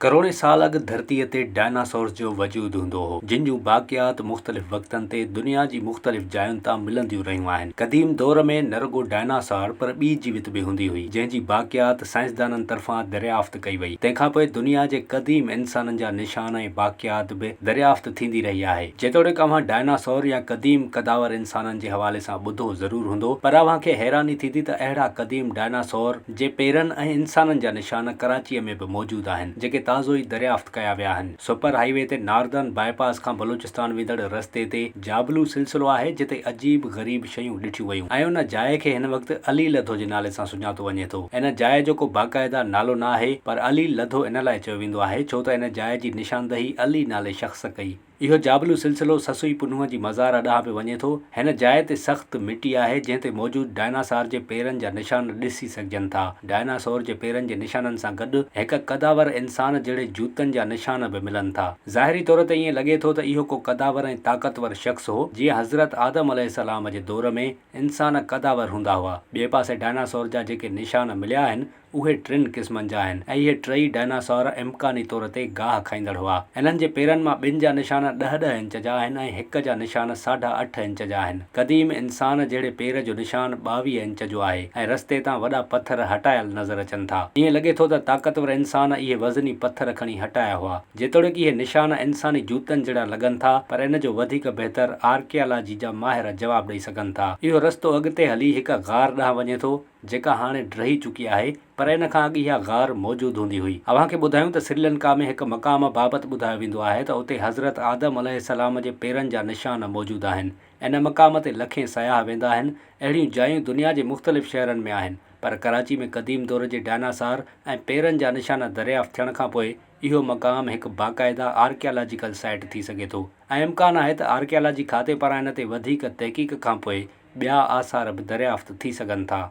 ڪروڙين سال اڳ ڌرتيء تي ڊائناسورز جو وجود هوندو هو، جن جون باقيات مختلف وقتن تي دنيا جي مختلف جاين تان ملنديون رهيون آهن. قديم دور ۾ نه رڳو ڊائناسار پر ٻي جيوت به هوندي هئي، جنهن جي باقيات سائنسدانن طرفان دريافت ڪئي وئي. تنهن کان پوء دنيا جي قديم انسانن جا نشان ۽ باقيات به دريافت ٿيندي رهي آهي. جيتوڻيڪ اوهان ڊائناسور يا قديم قداور انسانن جي حوالي سان ٻڌو ضرور هوندو، پر اوهان کي حيراني ٿيندي ته اهڙا قديم ڊائناسور، جي پيرن ۽ انسانن جا نشان ڪراچيء ۾ به موجود آهن، جيڪي تازو ئي دريافت ڪيا ويا آهن. سپر هائي وي تي ناردرن باء پاس کان بلوچستان ويندڙ رستي تي جابلو سلسلو آهي، جتي عجيب غريب شيون ڏٺيون ويون ۽ ان جاء کي هن وقت علي لڌو جي نالي سان سڃاتو وڃي ٿو. ان جاء جو ڪو باقاعده نالو نه آهي، پر علي لڌو ان لاء چيو ويندو آهي، ڇو ته ان جاء جي نشاندهي علي نالي شخص ڪئي. اهو جابلو سلسلو سسئي پنهونء جي مزار ڏانهن به وڃي ٿو. هن جاء تي سخت مٽي آهي، جنهن تي موجود ڊائناسار جي پيرن جا نشان ڏسي سگهجن ٿا. ڊائناسور جي پيرن جي نشانن سان گڏ هڪ قداور انسان جهڙي جوتن جا نشان به ملن ٿا. ظاهري طور تي ائين لڳي ٿو ته اهو ڪو قداور ۽ طاقتور شخص هو، جيئن حضرت آدم عليه السلام جي دور ۾ انسان قداور هوندا هئا. ٻئي پاسي ڊائناسور جا جيڪي نشان مليا آهن، اهي ٽن قسمن جا آهن ۽ اهي ٽئي ڊائناسور امڪاني طور تي گاهه کائيندڙ هئا. انهن جي پيرن مان ٻن جا نشان ڏهه ڏهه انچ جا آهن ۽ هڪ جا نشان ساڍا اٺ انچ جا آهن. قديم انسان جهڙي پير جو نشان 22 انچ جو آهي ۽ رستي تان وڏا پٿر هٽايل نظر اچن ٿا. ائين لڳي ٿو ته طاقتور انسان اهي وزني پٿر کڻي هٽايا هئا. جيتوڻيڪ اهي نشان انساني جوتن جهڙا لڳن ٿا پر ان جو وڌيڪ بهتر آرڪيالاجي جا ماهر جواب ڏئي سگهن ٿا. اهو رستو اڳتي هلي هڪ غار ڏانهن وڃي ٿو. جيڪا هاڻي ڊهي چڪي آهي پر ان کان اڳ اها غار موجود هوندي هئي. اوهان کي ٻڌايون ته سريلنڪا ۾ هڪ مقام بابت ٻڌايو ويندو آهي ته اتي حضرت آدم عليه السلام جي پيرن جا نشان موجود آهن. ان مقام تي لکين سياح ويندا آهن. اهڙيون جايون دنيا جي مختلف شهرن ۾ آهن پر ڪراچي ۾ قديم دور جي ڊائناسار ۽ پيرن جا نشان دريافت ٿيڻ کان پوء اهو مقام هڪ باقاعده آرڪيالاجيڪل سائيٽ ٿي سگهي ٿو ۽ امڪان آهي ته آرڪيالاجي کاتي پاران ان تي وڌيڪ تحقيق کان پوء ٻيا آثار به دريافت ٿي سگهن ٿا.